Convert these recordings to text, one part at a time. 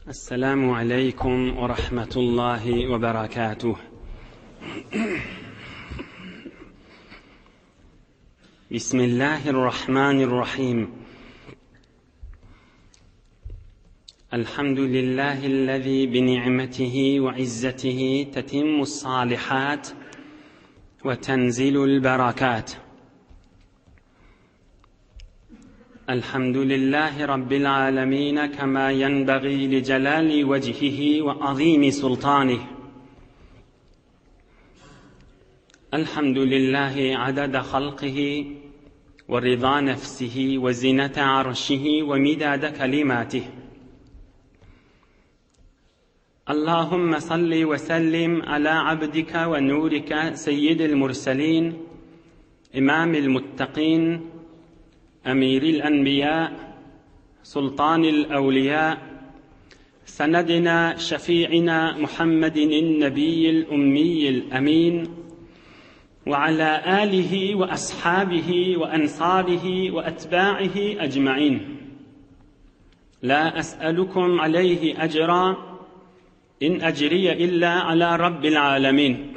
Esselamu aleýkum we rahmetullahi we berekatuh. Bismillahirrahmanirrahim. Elhamdülillahi'llezî bi ni'metihi we izzetihi tetimmus salihat we tenzilul berakat. الحمد لله رب العالمين كما ينبغي لجلال وجهه وعظيم سلطانه الحمد لله عدد خلقه ورضا نفسه وزنة عرشه ومداد كلماته اللهم صل وسلم على عبدك ونورك سيد المرسلين إمام المتقين أمير الأنبياء سلطان الأولياء سندنا شفيعنا محمد النبي الأمي الأمين وعلى آله وأصحابه وأنصاره وأتباعه أجمعين لا أسألكم عليه أجرا إن أجري إلا على رب العالمين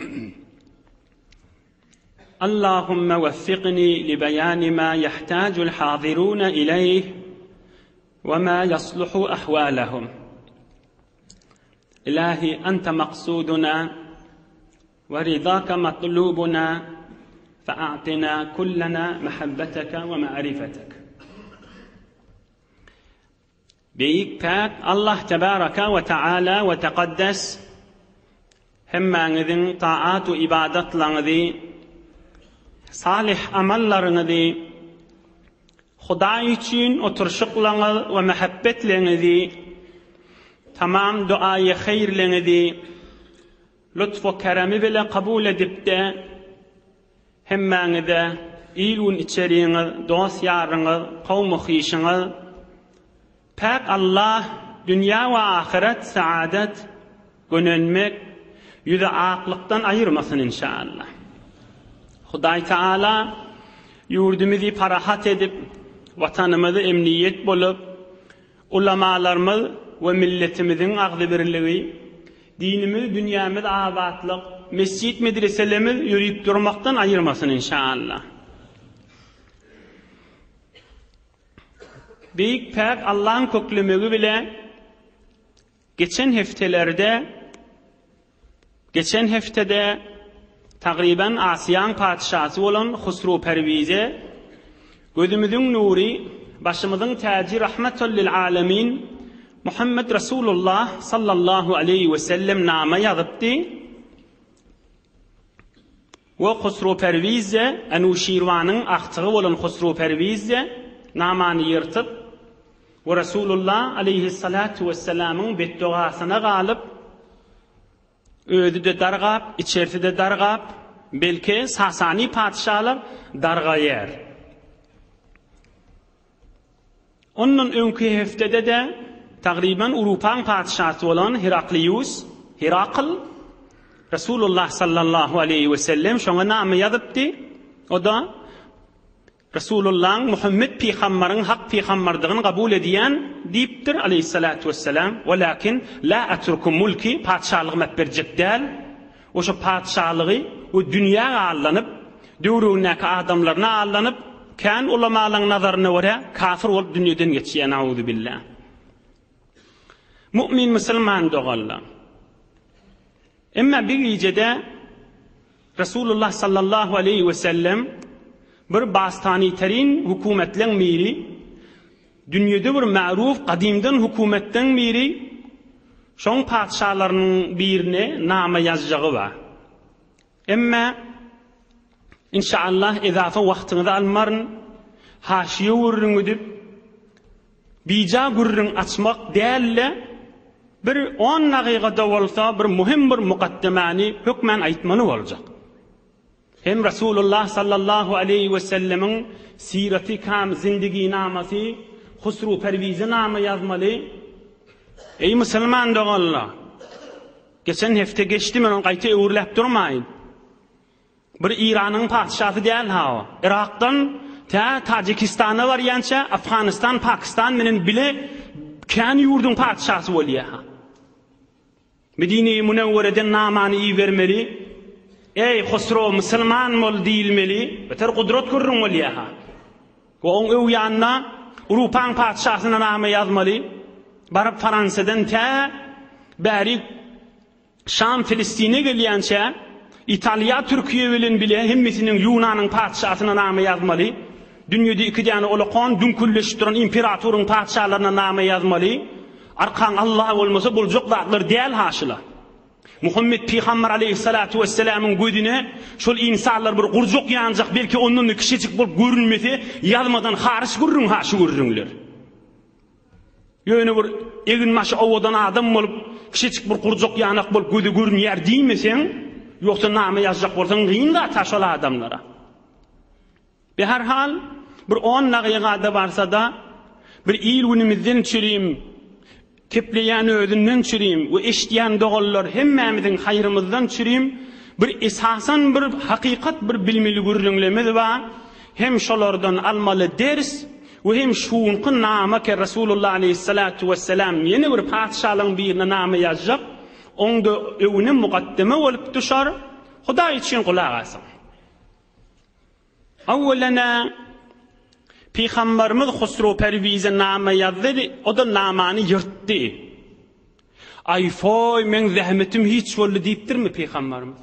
اللهم وفقني لبيان ما يحتاج الحاضرون إليه وما يصلح أحوالهم إلهي أنت مقصودنا ورضاك مطلوبنا فأعطنا كلنا محبتك ومعرفتك Beýik Päk Allah Tebaraka we Taala we Tekaddes hemmäňiziň taat we ybadatlaryňyzy, salyh amallaryňyzy, Hudaý üçin oturyşyklaryňyz we mähebbetleňizi, tamam duaýy haýyrlaryňyzy lutf we keremi bile kabul edipde, Hemmäňize il-gün içeriňiz, dost-ýaryňyz, kowmy-hyşyňyz, Päk Allah dünýä we ahyret saadet, gönenmek, ýüzi aklykdan aýyrmasyn inşaallah. Hudaý Taala ýurdumyzy parahat edip, watanymyzy emniýet bolup, ulamalarymyz we milletimiziň agzybirligi, Dinimiz dünýämiz abatlyk mesjit medreselerimiz ýörüp durmakdan aýyrmasyn inşaallah. Beýik päk Allaň köklemegi bile geçen heftelerde geçen heftede Tagryban Asyýaň patyşasy bolan Husru Perwize gözümiziň nury, başymyzyň täji Rahmetul lil Alemin Muhammed Resulullah sallallahu aleýhi we sellem nama ýazypdy we Husru Perwiz-de Anuşirwanyň agtygy bolan Husru Perwiz-de namany ýyrtyp we Resulullah aleýhissalatu wessalamyň betdogasyna galyp Özi-de dargap, içersi-de dargap, belki, Sasany patyşalar dargaýar. Ondan öňki heftede-de tagryban Urupaň patyşasy bolan Heraklius, Herakl, Resulullah sallallahu aleýhi we sellem şoňa name ýazypdy. O-da Resulullahyň Muhammet pygambaryň hak pygambardygyny kabul edýän diýipdir aleýhissalatu wessalam, welakin la atruku mulki patyşalygymy äpberjek däl, we şo patyşalygy we dünýä allanyp, döwründäki adamlaryna allanyp, kän ulamalaň nazaryna görä kafir bolup dünýeden geçýär nauzubilla. Mu'min musulman doganlar. Emma bir gijede Resulullah sallallahu aleýhi we sellem bir bastaniterin hökümetleň biri, dünýede bir ma'ruf gadymdan hökümetleň biri, şoň patyşalarynyň birine nama ýazjagy bar. Emma inşaallah ezafa wagtyňyzy almaryn, haşiýe gürrüň edip, Bija gürrüň açmak däl-de, bir on dagyga-da bolsa bir möhüm bir mukaddemäni hökmän aýtmaly boljak. Hem Resulullah sallallahu aleýhi wesellemiň siraty kam zindiginamasy Husru Perwize nama ýazmaly. Eý musulman doganlar! Geçen hepde geçdi men ony gaýta öwürläp durmaýyn. Bir Iranyň patyşasy däl ha o. Yrakdan tä Tajikistana barýança Afganistan, Pakistan bilen bile kän ýurduň patyşasy bolýa ha. Medine-i Münewwereden namany ibermeli. Eý, Husrow, musulman bol diýilmeli. Beter gudrat gürrüň bolýar-ha. We oň öň ýanyna Urupaň patyşasyna nama ýazmaly. Baryp Faransadan tä bärik Şam Filistine gelýänçä Italiýa Türkiýe bilen bile hemmesiniň Ýunanyň patyşasyna nama ýazmaly. Dünýede iki däne ulakon düňkülleşip duran imperatoryň patyşalaryna nama ýazmaly. Arkaň Allah bolmasa boljak zatlar däl haşyla. Muhammet pygamber aleýhissalatu wessalamyň gözüne şol ynsanlar bir gurjak ýanjak belki ondan-da kiçijik bolup görünmese ýazmadan haryç gürrüň ha şu gürrüňler. Ýöne bir egin-başy owadan adam bolup, kiçijik bir gurjak ýanak bolup göze görünýär diýmeseň, ýogsa name ýazjak bolsaň gyn zat-ha şol adamlara. Beherhal, bir on nagyga-da barsa-da, bir il-günümizden çürim, kepleýän özünden çürim we eşidýän doganlar hemmämiziň haýrymyzdan çürim, bir esasan bir hakykat bir bilmeli gürrüňlemiz bar, hem şolardan almaly ders we hem şunky nama ke Resulullah aleýhissalatu wessalam ýene bir patyşalaň birine nama ýazjak, oňda öwüne mugaddeme bolup düşar, Hudaý üçin gulak asyň. Awwelene Pygamberimiz Husrow Perwize nama ýazdy, o-da namany ýyrtdy. Aý-foý, meň zähmetim hiç boldy diýipdirmi Pygamberimiz?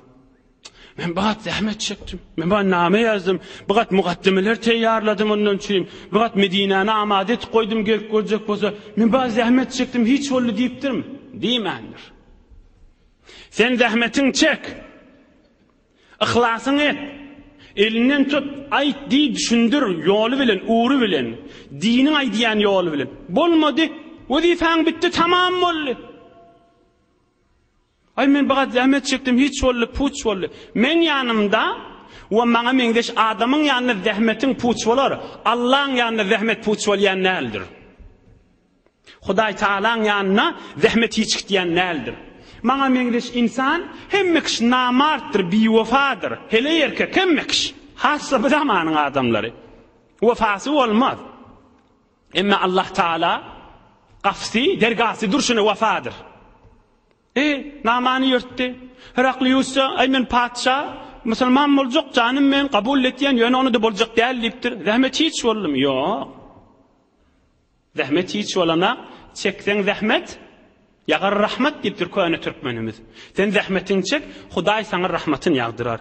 Men bu gat zähmet çekdim. Men bu gat nama ýazdym. Bu gat mukaddemeler teýýarladym ondan üçin. Bu gat Medinäni amada etip goýdum gelip görjek bolsa. Men bu gat zähmet çekdim, hiç boldy diýipdirmi? Diýmändir. Sen zähmetiňi çek. Yhlasyňy et. Elinden tut, aýt, diý, düşündir, ýoly bilen, ugry bilen, diniň aýdýan ýoly bilen. Bolmady, wezipäň bitdi, tamam boldy. Aý, men bir gat zähmet çekdim, hiç boldy, puç boldy. Meň ýanymda we maňa meňzeş adamyň ýanynda zähmetiň puç bolar, Allaň ýanynda zähmet puç bolýan däldir. Hudaý Tagalaň ýanynda zähmet hiç gitýän däldir. Maňa meňzeş ynsan hemme kişi namartdyr, biwefadyr. Heleý erkek hemme kişi. Hassa bu zamanyň adamlary. Wefasy bolmaz. Emma Allah Tagala gafsy, dergasy durşuna wefadyr. E, namany ýörtdi. Herakliusa, Aý men patyşa, musulman boljak, janym men, kabul etýän, ýöne ony-da boljak däl diýipdir. Zähmet hiç boldumy? Ýok. Zähmet hiç bolana, çekseň zähmet, ýagar rahmat diýipdir köne türkmenimiz. Sen zähmetiňi çek, Hudaý saňa rahmatyny ýagdyrar.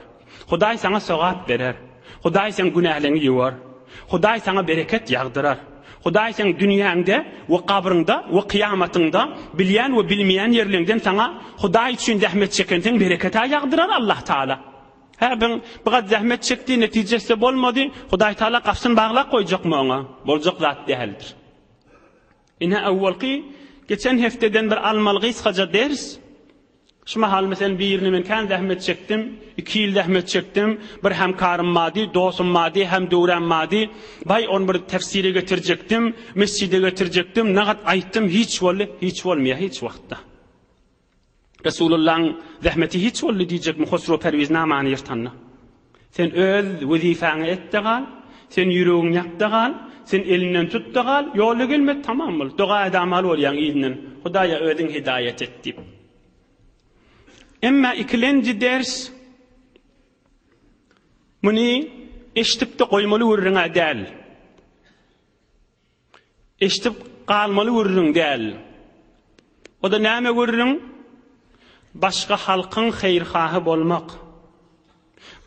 Hudaý saňa sogap berer. Hudaý seň günäleňi ýuwar. Hudaý saňa bereket ýagdyrar. Hudaý seň dünýäňde we gabryňda we kyýamatyňda bilýän we bilmeýän ýerleňden saňa Hudaý üçin zähmet çekenseň bereket-ä ýagdyrar Allah Taala. Hä, biň bir gat zähmet çekdi, netijesi-de bolmady, Hudaý Taala gapysyny baglap goýjakmy oňa? Boljak zat däldir. Ine, owalky geçen hepdeden bir almaly gysgaja ders. Şu mahal meselem birine men kän zähmet çekdim, iki ýyl zähmet çekdim, bir hemkarym bardy, dostum bardy, hemdöwräm bardy. Baý, ony bir tefsire getirjekdim, mesjide getirjekdim, nagat aýtdym, hiç boldy, hiç bolmaýar hiç wagtda. Resulullahyň zähmeti hiç boldy diýjekmi Hosrow Perwiz namany ýyrtanda? Sen öz wezipäňi et-de gal, sen ýüregiňi ýak-da gal, sen elinden tut-da gal, ýola gelmedi tamam boldy. Doga edamaly bolýaň yzyndan, Hudaýa özüň hidaýat et diýip. Emma ikilenji ders muny eşidip-de goýmaly gürrüň-ä däl. Eşidip galmaly gürrüň däl. O-da näme gürrüň? Başga halkyň haýyrhahy bolmak.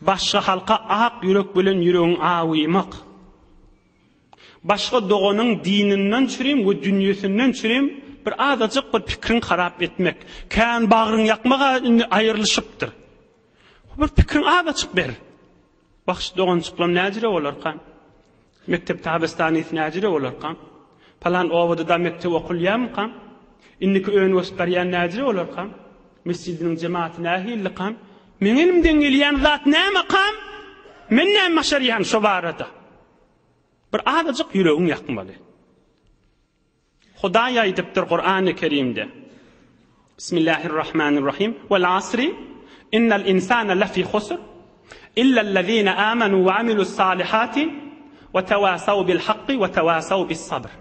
Başga halka ak ýürek bilen ýüregiň awymak. Başga doganyň dininden çürim we dünýesinden çürim bir azajyk bir pikriň harap etmek. Kän bagryň ýakmak-a indi aýrylyşypdyr. Bir pikriň azajyk ber. Wah, şu doganjyklam näjüre bolarka? Mekdep tabystanysy näjüre bolarka? Palan obada-da mekdep okulýarmyka? Indiki önüp-ösüp barýan näjüre bolarka? Mesjidiniň jematy nähillikam? Meň elimden gelýän zat nämekam? Men näme başarýan şo barada? Bir azajyk ýüregiň ýakmaly. Hudaý aýdypdyr Kurany Kerimde. Bismillahirrahmanirrahim. Wal asri innal insana lefi husr illa allazina amanu we amilus salihati we tewasaw bil hakki we tewasaw bis sabr.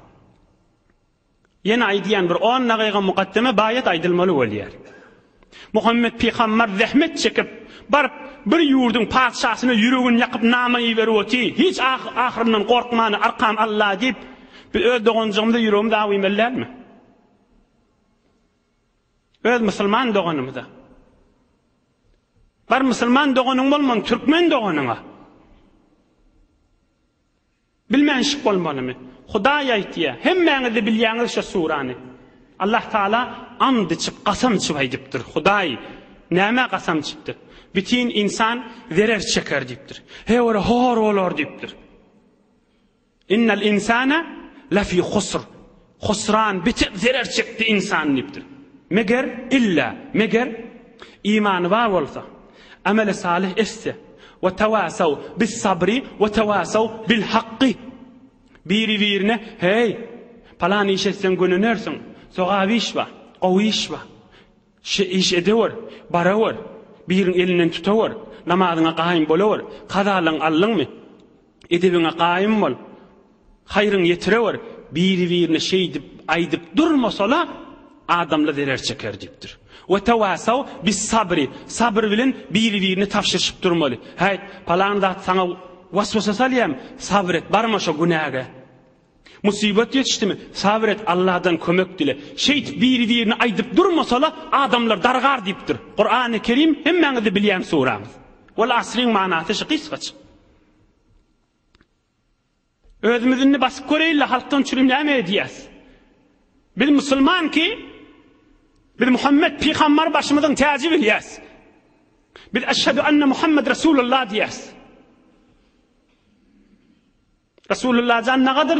Ýene aýdýan bir 10 dagyga mukaddeme baýat aýdylmaly bolýar. Muhammet pygambar zähmet çekip, baryp, bir ýurduň patyşasyna ýüregini ýakyp nama iberip otyr. Hiç ahyryndan gorkman, arkam Alla diýip, biz öz doganjygymyza ýüregimizi awymeli dälmi? Öz musulman doganymyza. Bar musulman doganyň bolman, türkmen doganyňa. Bilmänşik bolmalymy? Hudaý aýtýa, hemmäňiz-de bilýäňiz şo surany. Allah Taala and içip, kasam içip aýdypdyr. Hudaý nämä kasam içipdir? Bütin ynsan zerer çeker diýipdir. Hewre hor bolar diýipdir. Innel insana lefi husr. Husran, beter zerer çekdi ynsan diýipdir. Meger, illa, meger, imany bar bolsa, ameli salyh etse, we tewasaw bis sabri we tewasaw bil hakky. Biri-birine, heý, palan iş etseň gönenersiň, sogap iş bar, gowy iş bar. Şe iş edewer, barawer, biriň elinden tutawer, namazyňa gaýym bolawer, kazalygyňy aldyňmy? Edebiňe gaýym bol. Haýryňy ýetirewer, biri-birine şeýdip aýdyp durmasala, adamlar zerer çeker diýipdir. We tewasaw bis-sabri, sabyr bilen biri-birine tabşyryşyp durmaly. Häýt, palan zat saňa waswasa salýamy, sabyr et, barma şo günäge. Musybat ýetişdimi, sabyr et, Alladan kömek dile. Şeýdip biri-birine aýdyp durmasala, adamlar dargar diýipdir. Kurany Kerim hemmäňiz-de bilýän suraňyz. Wal asryň manasy şu gysgaça. Özümiz indi basyp göreýinle halkdan çürim näme edýäs? Biz musulman ki biz Muhammed pygambar başymyzyň täji bilýäs. Biz eşhedü enne Muhammed Resulullah diýäs. Resulullah jan nagadyr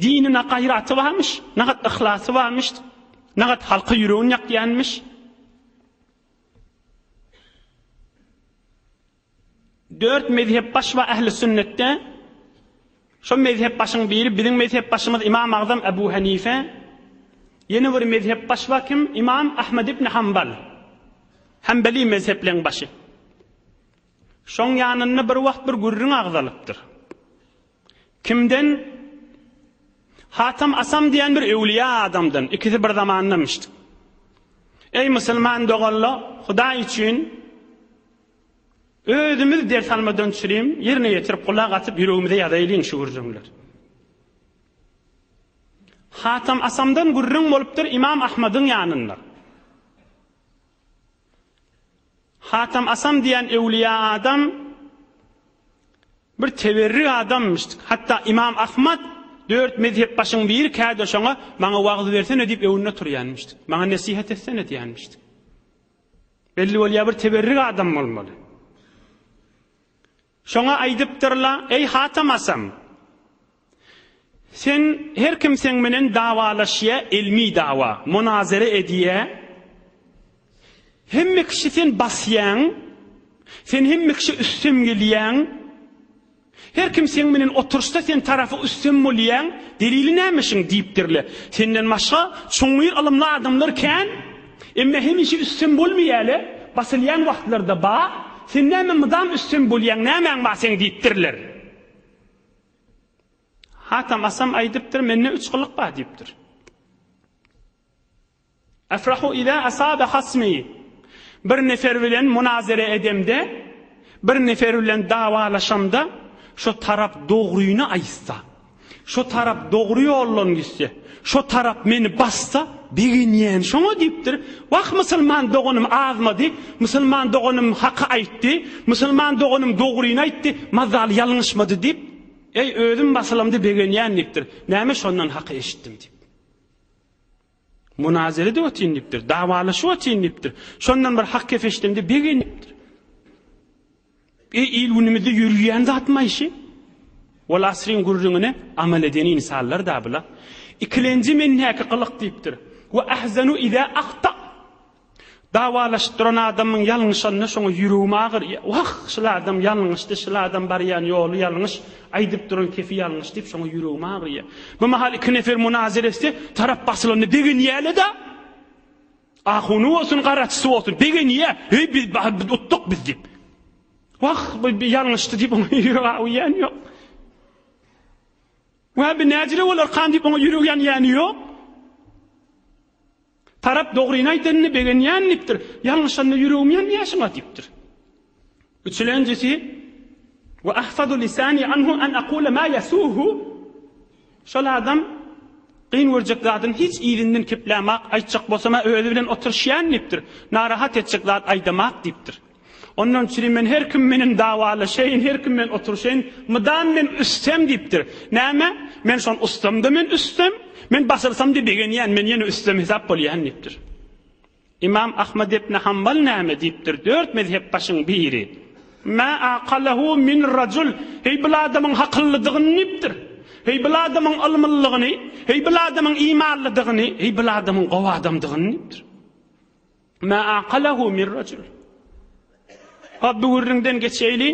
dinine gaýraty barmyş, nagat yhlasy barmyş, nagat halka ýüregini ýakýanmyş. Dört mezhep baş bar ähli sünnetde. Şo mezhep başyň biri biziň mezhep başymyz Imam Agzam Ebu Hanife. Ýene bir mezhep baş bar kim? Imam Ahmed ibn Hanbal. Hanbeli mezhepleň başy. Şoň ýanynda bir wagt bir gürrüň agzalypdyr. Kimden? Hatam Asam diýen bir öwliýa adamdan, ikisi bir zamandamışdy. Eý musulman doganlar, Hudaý üçin özümiz ders almadan çürim, ýerine ýetirip gulak asyp ýüregimize ýazaýlyň şu gürrüňleri. Hatam Asamdan gürrüň bolupdyr Imam Ahmadyň ýanynda. Hatam Asam diýen öwliýa adam bir teberrik adammyş. Hatda Imam Ahmad dört mezhep başyň biri käde şoňa maňa wagyz bersene diýip öwünde turýanmyş. Maňa nesihat etsene diýenmiş. Belli bolýar bir teberrik adam bolmaly. Şoňa aýdypdyrlar, Eý Hatam Asam! Sen her kim seň menen dawalaşýa, elmi dawa, munazere edýä. Hemme kişi sen basýaň, sen hemme kişi üstem gelýäň. Her kim seň menen oturyşsa sen tarapy üstem bolýaň, delili näme şuň diýipdirler. Senden başga çuňňur ylymly adamlar kän, Emme hemişe üstem bolmaýaly, basylýan wagtlarda ba, sen näme mydam üstem bolýaň, nämäň bar seň diýipdirler. Hatam Asam aýdypdyr, mende üç gylyk bar diýipdir. Afrahu iza asaba hasmi. Bir nefer bilen munazere edemde, bir nefer bilen dawalaşamda, şo tarap dogryny aýtsa, Şo tarap dogry ýoldan gitse, şo tarap meni bassa, begenýän şoňa diýipdir. Wah, musulman doganym azmady, musulman doganym haky aýtdy, musulman doganym dogryny aýtdy, mazaly ýalňyşmady diýip, eý, özüm basylamda begenýän diýipdir. Näme şondan haky eşitdim diýip. Munazere edip otyryn diýipdir, dawalaşyp otyryn diýipdir. Şondan bir hak gep eşidemde begenipdir. E il-günümizde ýörüýän zatmy şi? Wal asryň gürrüňine amal eden insanlar da bula. Ikilenji mendäki gylyk diýipdir. We ahzanu iza ahta. Dawalaşyp duran adamyň ýalňyşanyna şoňa ýüregim agyrýar. Wah, şul adam ýalňyşdy, şul adam barýan ýoly ýalňyş, aýdyp duran kefi ýalňyş diýip şoňa ýüregim agyrýar. Bu mahal iki nefer munazere etse, tarap basylanda begenýärler-de. Ahuny bolsun, garaçysy bolsun, begenýär. Heý, biz utduk biz diýip. Wah, bu ýalňyşdy diýip oňa ýüregi agyrýan ýok. Wah, bu näjire bolarkan diýip oňa ýüregi ýanýany ýok. Tarap dogryny aýdanyna begenýän diýipdir. Ýalňyşanda ýüregim ýanýar şuňa diýipdir. Üçülenjisi, Wa ahfazu lisani anhu an aqula ma yasuhu Şol adam kyn görjek zadyny hiç yzyndan keplämak, aýtjak bolsam-a özi bilen oturyşýan diýipdir. Narahat etjek zat aýdamak diýipdir. Ondan çüri men her kim menen dawalaşaýyn, her kim men oturyşaýyn, mydam men üstem diýipdir. Näme? Men şony ussam-da men üstem, men basylsam-da begenýän, men ýene üstem hesap bolýan diýipdir. Ymam Ahmad ibn Hanbal näme diýipdir, dört mezhepbaşyň biri. Mä aqalahu min rajul, heý bil adamyň hakyllydygyny diýipdir. Heý bil adamyň ylmlydygyny, heý bil adamyň imanlydygyny, heý bil adamyň gowy adamdygyny diýipdir. Mä aqalahu min rajul. Hop bu gürrüňden geçeýli,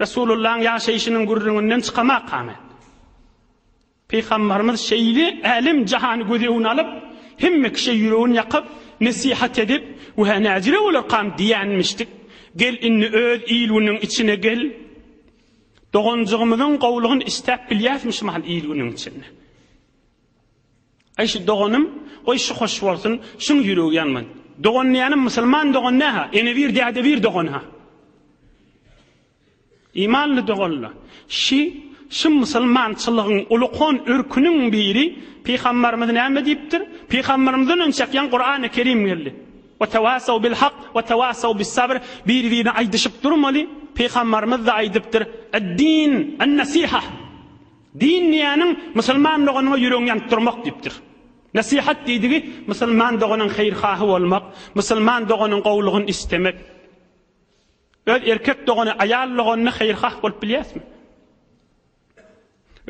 Resulullahyň ýaşaýşynyň gürrüňinden çykamakam men. Pygambarymyz şeýle älem-jahany göz öňüne alyp, hemme kişä ýüregini ýakyp, nesihat edip, Wä näjire bolarkam diýenmişdik. Gel indi öz il-günüň içine gel. Doganjygymyzyň gowulygyny istäp bilýäsmi şu mahal il-günüň içinde? Aý şu doganym, goý şu hoş bolsun, şuň ýüregi ýanman. Dogan diýýänim musulman dogan dä-ha, ene bir, däde bir dogan-ha. Imanly doganlar, şi, şu musulmançylygyň ulukon örküniň biri Pygambarymyz näme diýipdir? Pygambarymyzdan önçäk ýaň Kurany Kerim geldi. We tewasaw bil hak we tewasaw bis sabr bir-birine aýdyşyp durmaly. Pygambarymyz-da aýdypdyr, Ed-din en-nasiha. Din diýýäniň musulman doganyňa ýüregiňi ýanyp durmak diýipdir. Nasihat diýdigi musulman doganyň haýyr-hahy bolmak, musulman doganyň gowulygyny istemek. Öz erkek dogany, aýal doganyna haýyrhah bolup bilýäsmi?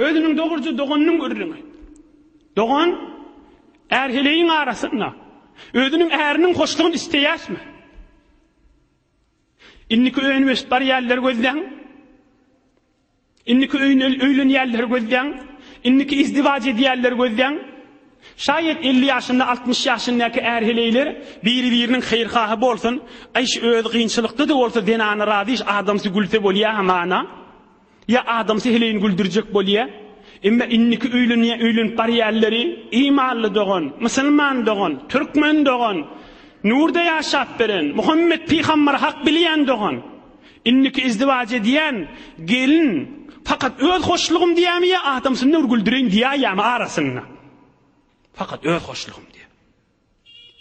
Özüniň dogruja doganynyň gürrüňi. Dogan är-heleýiň arasynda özüniň äriniň hoşlugyny isleýäsmi? Indiki öýüni ösüp barýanlary gözläň. Indiki öýlenýänleri gözläň, indiki izdiwaç edýänleri gözläň. Şaýat 50 ýaşynda, 60 ýaşyndaky är-heleýler biri-biriniň haýyrhahy bolsun, aý şu özi kynçylykda-da bolsa zenany razy iş adamsy gülse bolýa hamana. Ýa adamsy heleýini güldürjek bolýa. Emma indiki öýlenýä öýlenip barýanlary imanly dogan, musulman dogan, türkmen dogan, nurda ýaşap beren, Muhammet pygamberi hak bilýän dogan. Indiki izdiwaç edýän gelin fakat öz hoşlugym diýýärmi ýa adamsyny bir güldüreýin diýäýýärmi arasynda? Fakat öz hoşlugym diýýär.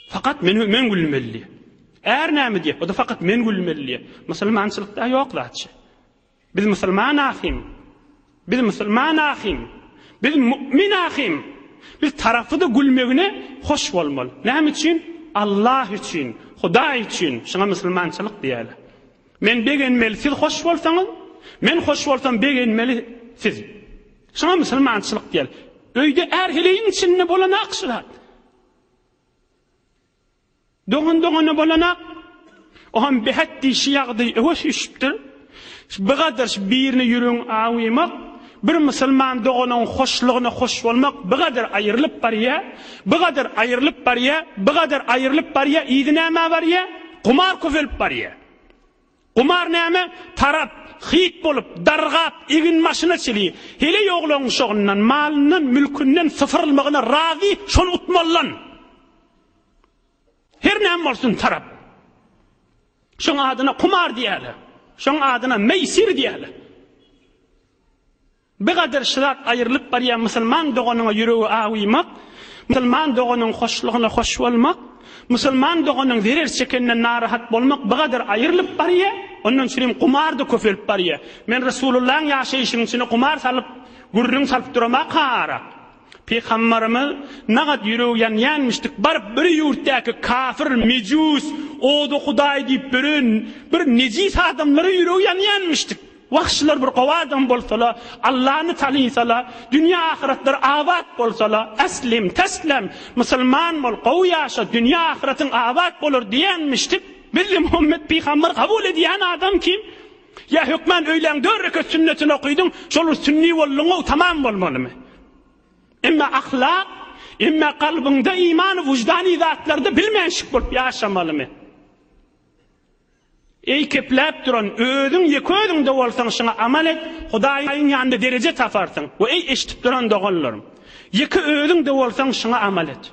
Fakat men men gülmeli diýýär. Är näme diýýär? O da fakat men gülmeli diýýär. Musulmançylykda ýok zatçy. Biz musulman ahim. Biz musulman ahim. Biz mu'min ahim. Biz tarapy-da gülmegine hoş bolmaly. Näme üçin? Allah üçin, Hudaý üçin. Şuňa musulmançylyk diýýärler. Men begenmeli siz hoş bolsaňyz, men hoş bolsam begenmeli siz. Şuňa musulmançylyk diýýärler. Öýde är-heleýiň içinde bolan ak şu zat. Dogan dogana bolanak, o hem behet dişi ýagdaý öwe süýşüpdir. Bigadar şu birine ýüregiň awymak, bir musulman doganyň hoşlugyna hoş bolmak bigadar aýrylyp barýa, bigadar aýrylyp barýa, bigadar aýrylyp barýa, yzy nämä barýa? Gumar köpelip barýa. Gumar näme? Tarap, hyt bolup, dargap, egin-başyna çili, heleý oglaň uşagyndan, malyndan, mülkünden sypyrylmagyna razy, şony utmalydan. Her näme bolsun tarap. Şoň adyna kumar diýerler. Şoň adyna meýsir diýerler. Bir gadyr şyrat aýrylyp barýan musulman doganyňa ýüregi awymak, musulman doganyň hoşlugyna hoş bolmak, musulman doganyň zerer çekeninden narahat bolmak bir gadyr aýrylyp barýar, ondan çürim kumar-da köpelip barýar. Men Resulullahyň ýaşaýşynyň içine kumar salyp, gürrüň salyp duramak ara. Pygambarymyz nagat ýüregi ýanýanmyşdyk, baryp bir ýurtdaky kafir, mejus, oda hudaý diýip bören bir nejis adamlara ýüregi ýanýanmyşdyk. Wah şular bir gowy adam bolsala, Allany tanysala, dünýä ahyratlary abat bolsala, eslim, teslem, musulman bol, gowy ýaşa, dünýä ahyratyň abat bolar diýenmişdik. Bizde Muhammet pygamber kabul edýän adam kim? Ýa hökman öýläň dört rekat sünnetini okydyň, şol bir sünni bolduň-ow, tamam bolmalymy? Emma ahlak, emma kalbyňda iman, wyždany zatlarda bilmänşik bolup ýaşamalymy? Eý kepläp duran, özüň ýeke özüňde bolsaň şuňa amal et, Hudaýyň ýanynda dereje taparsyň. We eý eşidip duran doganlarym, ýeke özüňde bolsaň şuňa amal et.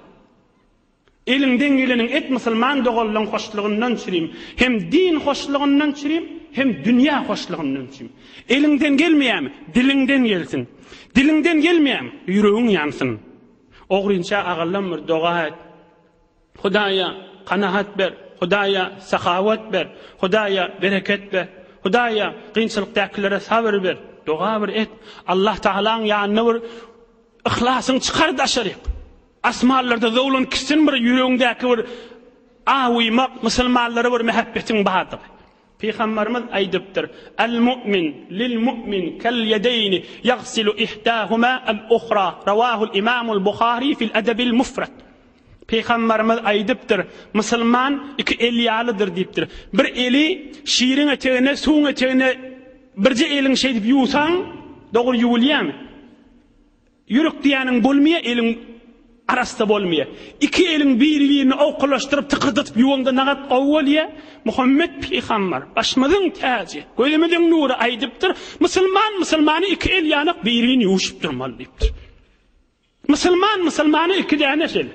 Eliňden geleniň et musulman doganlaň hoşlugyndan çürim. Hem din hoşlugyndan çürim, hem dünýä hoşlugyndan çürim. Eliňden gelmeýämi? Diliňden gelsin. Diliňden gelmeýämi? Ýüregiň ýansyn. Ogrynça agyllam bir doga et. Hudaýa kanagat ber, Hudaýa sahawat ber, Hudaýa bereket ber, Hudaýa kynçylykdakilere sabyr ber. Doga bir et. Allah Tagalaň ýanyna bir yhlasyňy çykar daşaryk. Asmanlarda zowlan kitsin bir ýüregiňdäki bir awymak, musulmanlara bir mähebbetiň bardygy. Pygamberimiz aýdypdyr, Al-mu'min lil-mu'min kal-ýedeýni ýagsilu ihdahuma al-uhra, rawahul imamul Buhari fil edebil mufrad. Pygamberimiz aýdypdyr, Musulman iki el ýalydyr diýipdir. Bir eli şiriň etegine, suwuň etegine birje eliň şeýdip ýuwsaň, dogry ýuwulýarmy? Ýürek diýýäniň bolmaýar, eliň arassa bolmaýar. Iki eliň biri-birini owkalaşdyryp, tykyrdatyp ýuwaňda nagat gowy bolýar. Muhammet pygamber, başymyzyň täji, gözümiziň nury aýdypdyr, Musulman musulmany iki el ýanak biri-birini ýuwuşyp durmaly diýipdir. Musulman musulmany iki däne şel.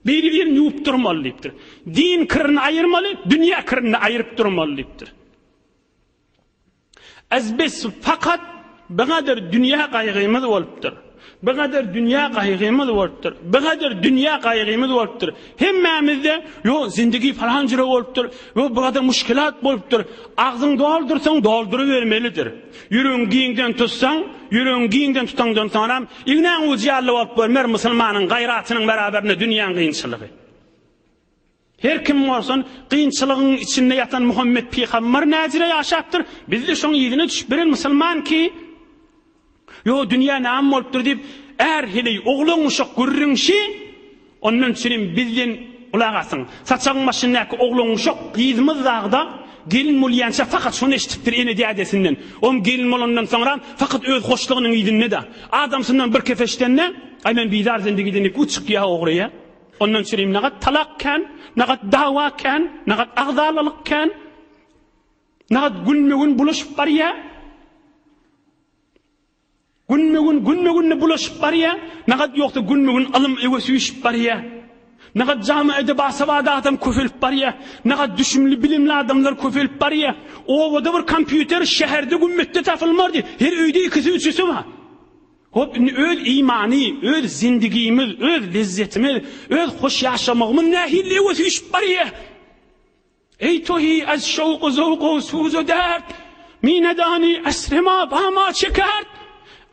Biri-birini ýuwup durmaly diýipdir. Din kirini aýyrmaly, dünýä kirini aýyryp durmaly diýipdir. Az biz fakat bigadyr dünýä gaýgymyz bolupdyr. Bigadyr dünýä gaýgymyz bolupdyr. Bigadyr dünýä gaýgymyz bolupdyr. Hemmämizde ýo zindigi falan jüre bolupdyr. Ýo bigadyr muşkilat bolupdyr. Agzyň doldursaň doldurybermelidir. Ýüregiň giňden tutsaň, ýüregiň giňden tutaňdan soňram ignäň ujy ýaly bolup görmer musulmanyň gaýratynyň beraberinde dünýäň kynçylygy. Her kim bolsun, kynçylygyň içinde ýatan Muhammet pygamber näjire ýaşapdyr, biz-de şoň yzyna düşüp biren musulman ki, Ýo, dünýä näme bolupdyr diýip, är heleý, oglan-uşak gürrüňşi, ondan üçinem bizden gulak asyň. Saçagyň başyndaky oglan-uşak gyzymyz dagda gelin bolýança fakat şony eşidipdir ene-dädesinden. Oň gelin bolandan soňram fakat öz hoşlugynyň yzynda-da. Adamsyndan bir kefeşdende, Aý men bizar zendigiden diýip, u çykýa ogryýa. Ondan çürim nagat talak kän, nagat dawa kän, nagat agzalalyk kän, nagat günbe-gün bulaşyp barýa. Günbe-gün, günbe-günde bulaşyp barýa, nagat ýogsa günbe-gün ylym öwe süýşüp barýa. Nagat jamiada basawady adam köpelip barýa, nagat düşümli bilimli adamlar köpelip barýa. Obada bir kompýuter şäherde gümmetde tapylmardy, her öýde ikisi üçüsi bar. Hop, indi öz imany, öz zindigimiz, öz lezzetimiz, öz hoş ýaşamagymyz nähili öwe süýşüp barýar? Eý tohi az şowk-u zowk-u suz-u dert, Mi nedani esri ma ba ma çe kert,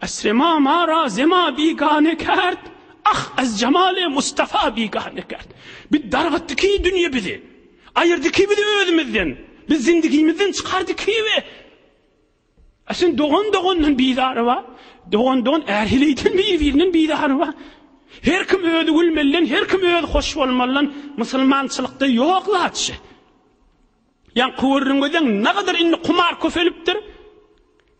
Esri ma ma ra ze ma bigane kert, Ah az jemali Mustafa bigane kert. Bir dargatdy ki dünýe bizi, aýyrdy ki bizi özümizden, biz zindigimizden çykardy ki we A sen dogan dogandan bizary bar. Dogan dogan är heleýden bir-birinden bizary bar. Her kim özi gülmelinden, her kim özi hoş bolmalydan musulmançylykda ýok zat şu. Ýaňky gürrüň gözleň nagadyr indi kumar köpelipdir.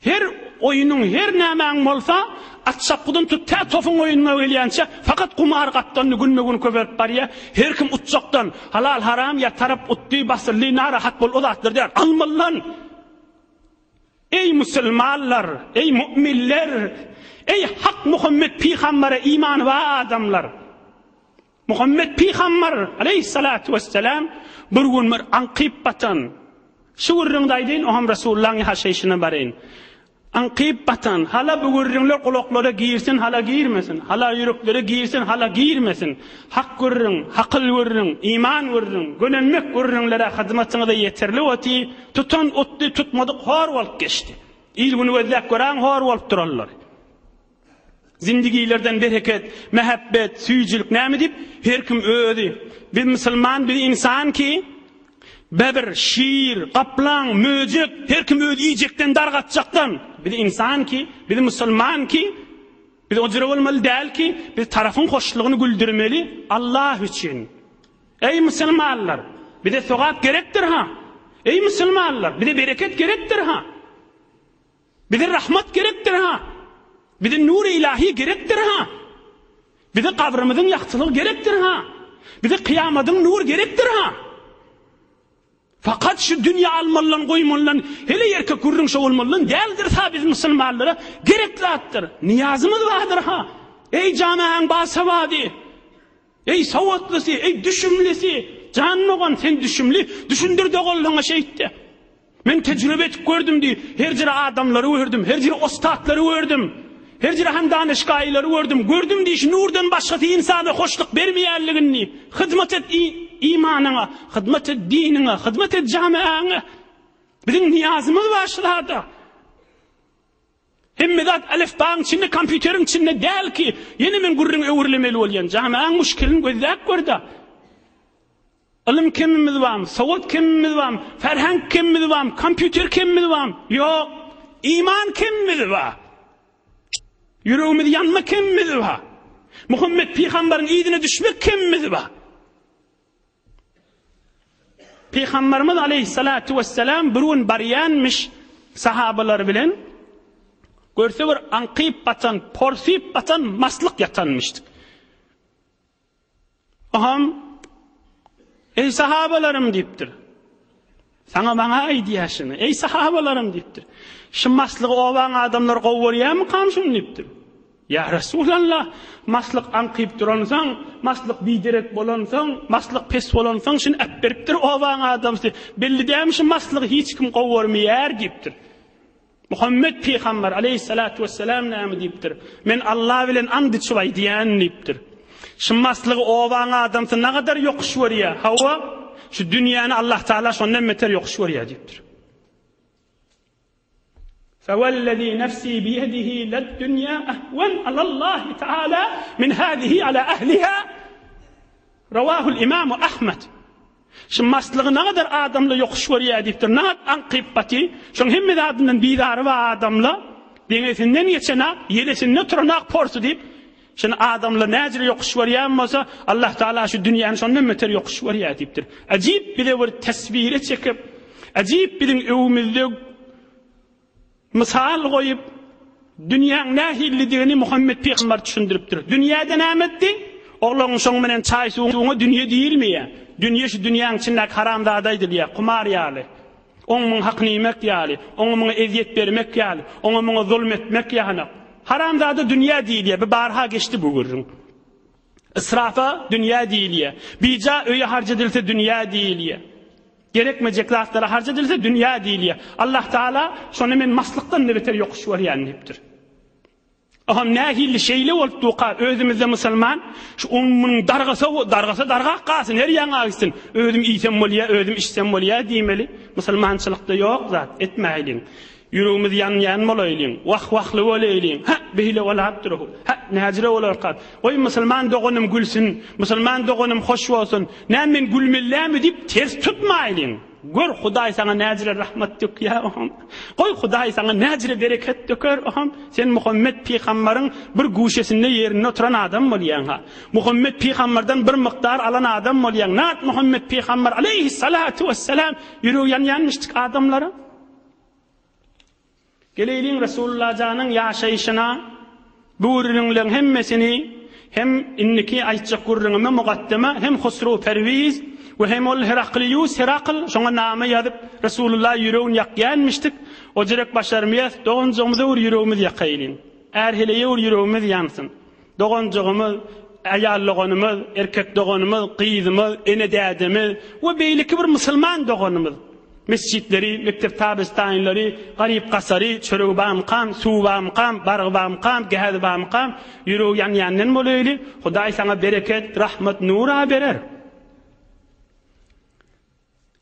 Her oýnuň, her nämäň bolsa, at çapgydan tut tä tofuň oýnuna gelýänçä fakat kumar gapdandy günbe-gün köpelip barýar. Her kim utjakdan, halal haram ýa tarap utdy, basyldy, narahat bol o zatlar däl. Almalydan. Eý musulmanlar, eý mu'minler, eý hak Muhammet pygambere imany bar adamlar! Muhammet pygamber aleýhissalatu wesselam bir gün bir aňkyp batan, şu gürrüňi aýdaýyn, oňam Resulullahyň ýaşaýşyna baraýyn. Aňkyp batan, hala bu gürrüňler gulaklara girsin, hala girmesin, hala ýüreklere girsin, hala girmesin. Hak gürrüň, hakyl gürrüň, iman gürrüň, gönenmek gürrüňlere hyzmatyňyza ýeterlik oty, Tutan utdy, tutmadyk hor bolup geçdi. Il-güni gözläp göräň hor bolup duranlary. Zindigilerden bereket, mähebbet, süýjülik näme diýip, her kim özi. Biz musulman, biz insan ki, bebir, şir, gaplaň, möjek, her kim özi iýjekden, dargatjakdan. Biz insan ki, biz musulman ki, biz o jüre bolmaly däl ki, biz tarapyň hoşlugyny güldürmeli Allah üçin. Eý musulmanlar! Bize sogap gerekdir ha! Eý musulmanlar! Bize bereket gerekdir ha! Bize rahmat gerekdir ha! Bize nur-i ilahi gerekdir ha! Bize gabrymyzyň ýagtylygy gerekdir ha! Bize kyýamadyň nury gerekdir ha! Fakat şu dünýe almalydan goýmalydan hele erkek gürrüň şo bolmalydan däldir ha biz musulmanlara gerek zatdyr. Niýazymyz bardyr ha! Eý jamaň basawady! Eý sowatlysy, eý düşümlisi, jan dogan sen düşümli, düşündir doganlaryňa şeýtde. Men tejribe edip gördüm diý, her jere adamlary gördüm, her jere ostatlary gördüm, her jere hem danyşgaýlary gördüm, gördüm diý, şu nurdan başgasy ynsana hoşluk bermeýänligini diý. Hyzmat et imanyňa, hyzmat et diniňe, hyzmat et jamiaňa. Biziň nyýazymyz bar şu zada. Hemme zat elifbaň içinde, kompýuteriň içinde däl ki, ýene men gürrüň öwrülemeli bolýan. Jamiaň muşkilini gözläp gör-de. Ylym kemimiz barmy, sowat kemimiz barmy, ferheng kemimiz barmy, kompýuter kemimiz barmy? Ýok. Iman kemimiz bar. Ýüregimiz ýanma kemimiz bar. Muhammet pygamberiň yzyna düşmek kemimiz bar. Pygamberimiz aleyhissalatu vesselam bir gün barýanmyş sahabalary bilen görse bir aňkyp batan, porsyp batan maslyk ýatanmyşdyk. Oham Eý sahabalarym diýipdir. Saňa maňa aýdýar şuny. Eý sahabalarym diýipdir. Şu maslygy obaň adamlary gowy görýärmikam şuny diýipdir. Ýa Resulallah, maslyk aňkyp duransoň, maslyk biderek bolansoň, maslyk pes bolansoň şuny äpberipdir obaň adamsy. Belli dälmi şu maslygy hiç kim gowy görmeýär diýipdir. Muhammet pygamber aleýhissalatu wessalam näme diýipdir? Men Alla bilen and içip aýdýan diýipdir. Şu maslygy obaň adamsy nagadar ýokuş görýär. Hawa, şu dünýäni Allah Taala şondan beter ýokuş görýär diýipdir. Fewellezî nefsî biyedihi led-dünýâ ehwen alallahi teâlâ min hâzihi alâ ehlihâ. Rawahul imamu Ahmed. Şu maslygy nagadar adamla ýokuş görýär diýipdir. Nagat aňkyp baty, şoň hemme zadyndan bizary bar adamla, deňesinden geçenak, ýelesinde turanak porsy diýip, şuny adamla näjire ýokuş görýän bolsa, Allah Taala şu dünýäni şondan beter ýokuş görýär diýipdir. Ajyp bize bir teswire çekip, ajyp biziň öwümizde Mysal goýup, dünýäň nähilidigini Muhammet pygamber düşündiripdir. Dünýäde näme etdi? Oglan şoň bilen çaý-suwuňa dünýe diýilmeýär. Dünýe şu dünýäň içindäki haramzada aýdylýar, kumar ýaly. Oň muň hakyny iýmek ýaly, oňa muňa ezýet bermek ýaly, oňa muňa zulum etmek ýaly. Haramzada dünýä diýilýär. Bu barha geçdi bu gürrüň. Israfa dünýä diýilýär. Bija öýe harç edilse dünýä diýilýär. Gerekmejek zatlara harç edilse dünýä diýilýär. Allah Taala şony men maslykdan-da beter ýokuş görýän diýipdir. Oham nähili şeýle bolup durka özümizde musulman şu munuň dargasa dargasa dargak galsyn her ýaňa gitsin. Özüm iýsem bolýar, özüm içsem bolýar diýmeli. Musulmançylykda ýok zat etmäýliň. Ýüregimiz ýanýan bolaýlyň, wah-wahly bolaýlyň, hä, beýle bolapdyr-ow, hä, näjire bolarka, goý musulman doganym gülsün, musulman doganym hoş bolsun, näme men gülmelilämi diýip ters tutmaýlyň. Gör, Hudaý saňa näjire rahmat dökýär, oham. Goý, Hudaý saňa näjire bereket döker, oham. Sen Muhammet pygambaryň bir guşesinde ýerinde oturan adam bolýaň-ha. Muhammet pygambardan bir mukdar alan adam bolýaň. Nat Muhammet pygambar aleýhissalatu wessalam ýüregi ýanýanmyşdyk adamlara. Geleýliň Resulullah janyň ýaşaýşyna bu gürrüňleň hemmesini hem indiki aýtjak gürrüňime mugaddeme hem Husruw Perwiz we hem ol Herakliýus Herakl şoňa name ýazyp Resulullah ýüregini ýakýanmyşdyk o jerek başarmyýas doganjygymyza bir ýüregimiz ýakaýlyň är heleýe bir ýüregimiz ýansyn doganjygymyz aýal doganymyz erkek doganymyz gyzymyz ene dädemiz we beýleki bir musulman doganymyz Mesjitleri, mekdep tabystaýynlary, garyp-gasary, çöregi barmykam, suwy barmykam, bargy barmykam, gäzi barmykam, ýüregi ýanýandan bolaýly, Hudaý saňa bereket, rahmat, nur-a berer.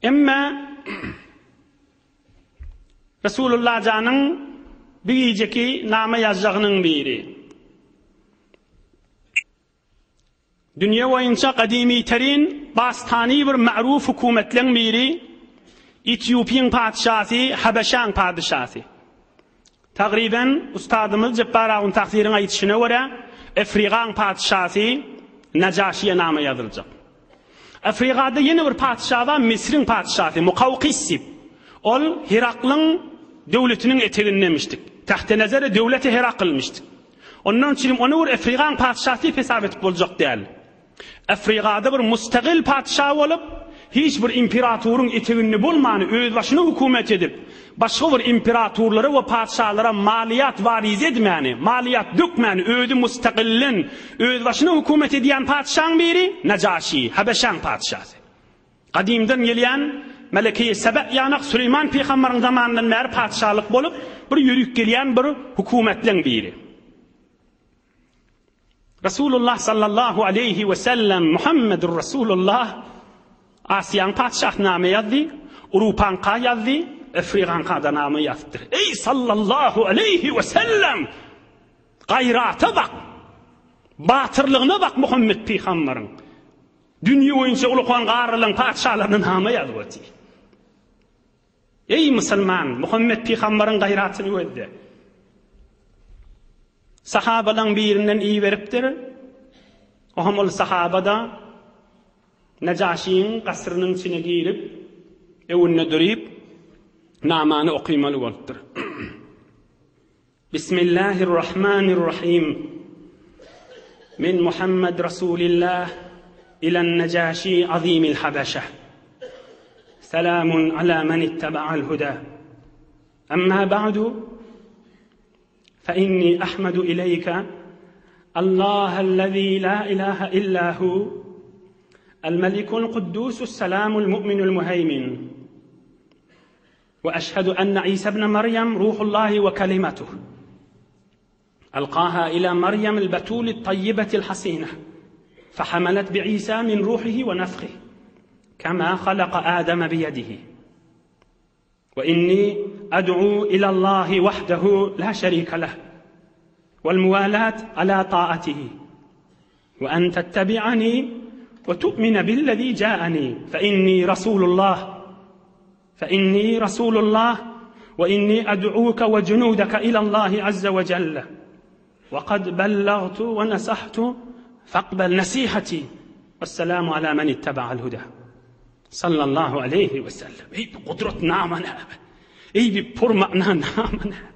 Emma Resulullah janyň bir gijeki nama ýazjagynyň biri. Dünýe boýunça gadymyterin bastany bir ma'ruf hökümetleň biri Etiopiýaň patyşasy Habeşaň padyşasy. Tagryben ustadymyz Jepbar ahun Tahsyryň aýdyşyna görä Efrigaň patyşasy Najaşyýa nama ýazyljak. Afrigada ýene bir patyşa bar Misriň patyşasy Mukawkis diýip. Ol Heraklyň döwletiniň etegindemişdik. Tahte nazary döwleti Heraklmyşdyk. Ondan üçin ony bir Efrigaň patyşasy diýip hesap edip boljak däl. Efrigada bir mustagyl patyşa bolup, hiç bir imperatoryň eteginde bolmany özbaşyna hökümet edip, başga bir imperatorlara we patyşalara maliýat wariz edmäni, maliýat dökmäni özi mustakillen özbaşyna hökümet edýän patyşaň biri Najaşi, Habeşaň patyşasy. Gadymdan gelýän Melekeýi Sebe ýanak Süleýman pygambaryň zamanyndan bäri patyşalyk bolup, bir ýörüp gelýän bir hökümetleň biri. Resulullah sallallahu aleýhi we sellem Muhammedur Resulullah Asiýaň patyşasy name ýazdy, Urupaňka ýazdy, Efrigaňka-da name ýazypdyr. Eý sallallahu aleýhi we sellem! Gaýrata bak! Batyrlygyna bak Muhammet pygambaryň! Dünýe boýunça ulukan garrylaryň patyşalaryna name ýazyp otyr. Eý musulman, Muhammet pygambaryň gaýratyny gözle. Sahabalaň birinden iberipdir. Ohem ol sahaba-da Nejaşyň gasrynyň içine girip, öwünde duryp, namany okymaly bolupdyr. Bismillahirrahmanirrahim. Men Muhammed Rasulillah ilen Nejaşi azimil Habeşe. Selamun ala men ittaba'al huda. Amma ba'du fe inni ahmedu ileyke Allahellezî la ilahe illa hu el melikul kuddusus selamul mu'minul muheymin. Ve eşhedü enne İsa ibn Meryem ruhullahi ve kelimetuh. Alqaha ila Meryem el betulit tayyibetil hasine. Fehamelet bi İsa min ruhihi ve nefhih. Kema halaka Adem biyedihi. Ve inni ed'u ilallahi vahdehu la şerike leh. Vel muvalat ala taatihi. Ve en tettebi'ani ve tu'mine billezî câeni fe inni Rasûlullah fe inni Rasûlullah ve inni ed'ûke ve cunûdeke ilallâhi azze ve celle ve kad bellagtu ve nesahtu fekbel nesihati vesselamu ala men ittebaal huda. Sallallahu aleyhi ve sellem. Ey bir kudret nama näme? Ey bir pur mana nama näme?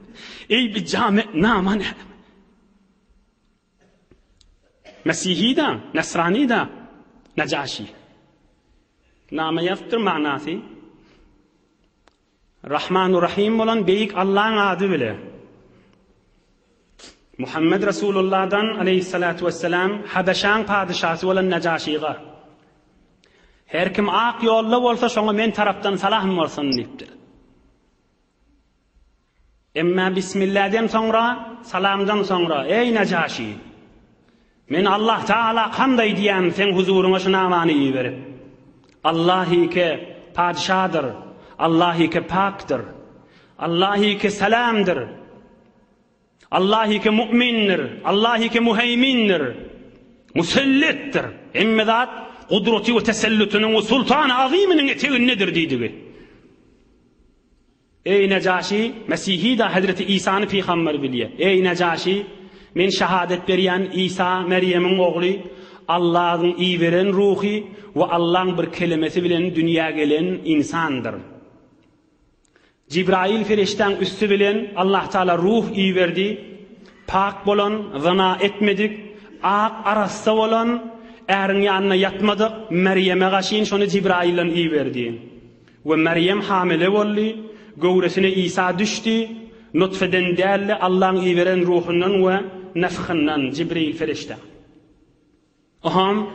Ey bir jame nama näme? Mesihi-da, Nasrani-da, Najaşi. Name ýazypdyr manasy. Rahmanu Rahim bolan beýik Allaň ady bile. Muhammed Resulullahdan aleyhissalatu vesselam Habeşaň padyşasy bolan Najaşiga. Her kim ak ýolda bolsa şoňa men tarapdan salam bolsun diýipdir. Emma Bismilläden soňra, salamdan soňra, Eý, Nejaşi! Men Allah Tagala hamd aýdýan seň huzuryňa şu namany iberip. Allah ýeke Patyşadyr, Allah ýeke Pakdyr, Allah ýeke Salamdyr, Allah ýeke Mu'mindir, Allah ýeke Muheýmindir, Muselletdir. Hemme zat gudraty we tesellutynyň we sultany azymynyň etegindedir diýdigi. Eý, Nejaşi, Mesihi-da hezreti Isany pygamber bilýär. Eý, Nejaşi, men şahadat berýän Isa, Merýemiň ogly, Allahyň iberen ruhy we Allaň bir kelemesi bilen dünýä gelen ynsandyr. Jibraýyl perişdäň üsti bilen Allahtagala ruh iberdi, pak bolan, zyna etmedik, ak, arassa bolan, äriň ýanynda ýatmadyk Merýeme gaşyn şony Jibraýyldan iberdi. We Merýem hamile boldy, göwresine Isa düşdi, nutfeden däl-de, Allaň iberen ruhundan we nefhyndan, Jibril perişde. Oham,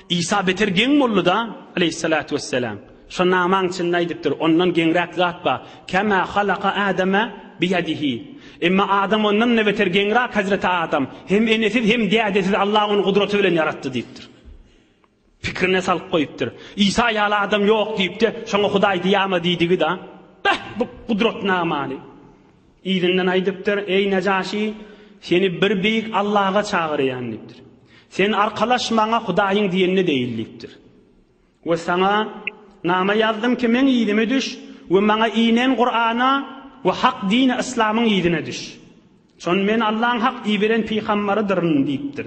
Isa beter geň boldy-da, aleýhissalatu wesselam. Şo namaň içinde aýdypdyr, ondan geňräk zat bar, Kema halaka Ademe biýedihi. Emma Adam ondan-da beter geňräk hezreti Adam, hem enesiz, hem dädesiz Allah ony gudraty bilen ýaratdy diýipdir. Pikirine salyp goýupdyr. Isa ýaly adam ýok diýipde, şoňa Hudaý diýama diýdigi-da. Beh, bu gudratnamany. Yzyndan aýdypdyr, Eý Nejaşi, seni bir beýik Allaha çagyrýan diýipdir. Sen arkalaş maňa Hudaýyň diýenine deýil diýipdir. We saňa nama ýazdym ki meň yzyma düş we maňa inen Kurana we hak dini yslamyň yzyna düş. Şon men Allaň hak iberen pygambarydyryn diýipdir.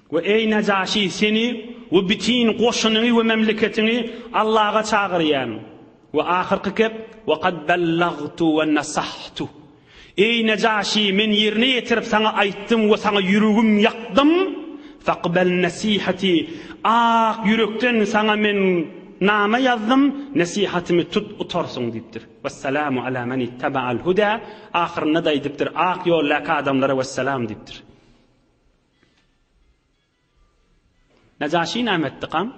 We eý Nejaşi seni we bitin goşunyňy we memleketiňi Allaha çagyrýan. We ahyrky gep we kad bellagtu we nasahtu. Eý Nejaşi men ýerine ýetirip saňa aýtdym we saňa ýüregim ýakdym. Faqbel nasihati ak ýürekden saňa men. Nama ýazdym, nesihatymy tut, utarsyň diýipdir. Wessalamu ala men ittaba'al huda, ahyrynda-da aýdypdyr, ak ýoldaky adamlara wessalam diýipdir. Nejaşy näme etdikam?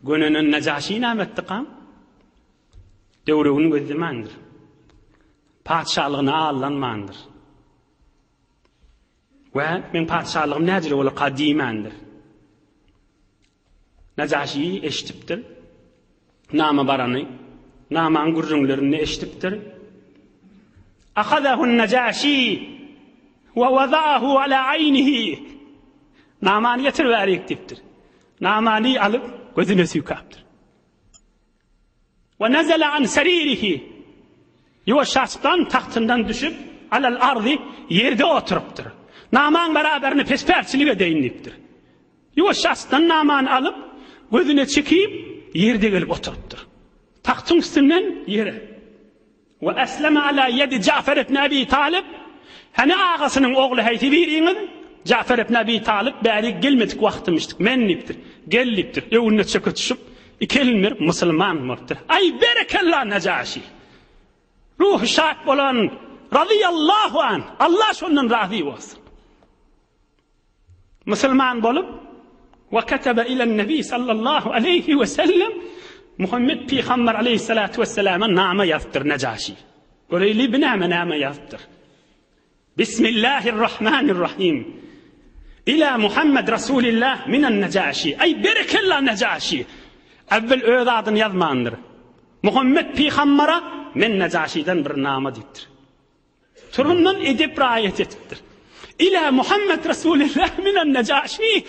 Gönenen Nejaşy näme etdikam? Döwregini gözlemändir. Patyşalygyna aldanmandyr. We meň patyşalygym näjele bolarka diýmändir. Nejaşy eşidipdir. Nama barany, namaň gürrüňlerini eşidipdir. Ahazahun Nejaşi we wazaahu ala aýnihi. Namany getir bärik diýipdir. Namany alyp gözüne süýkäpdir. We nezele an seririhi. Ýuwaşjaçdan tagtyndan düşüp, alal ardy ýerde oturypdyr. Namaň beraberini pespäçilik edeýin diýipdir. Ýuwaşjaçdan namany alyp, gözüne çekip, ýerde gelip oturypdyr. Tagtyň üstünden ýere. We esleme ala ýedi Ja'fer ibn Ebi Talyp, Hany agasynyň ogly haýsy biriňiz? Ja'fer ibn Ebi Talyp bärik gelmedik wagtymyşdyk, men diýipdir. Gel diýipdir. Öňünde çöke düşüp, iki elini berip musulman bolupdyr. Aý berekella Nejaşi! Ruhy şat bolan razyýallahu an, Allah şondan razy bolsun. Musulman bolup, we ketebe ilen nebi sallallahu aleýhi we sellem, Muhammet pygamber aleýhissalatu wesselama nama ýazypdyr Nejaşi. Göreýli bi näme näme ýazypdyr. Bismillahirrahmanirrahim. Ila Muhammed Rasulillah minen Nejaşi. Aý berekella Nejaşi. Evvel öz adyny ýazmandyr. Muhammet pygambere men Nejaşiden bir nama diýipdir. Turundan edep raýat edipdir. Ila Muhammed Resulillah minen Nejaşi.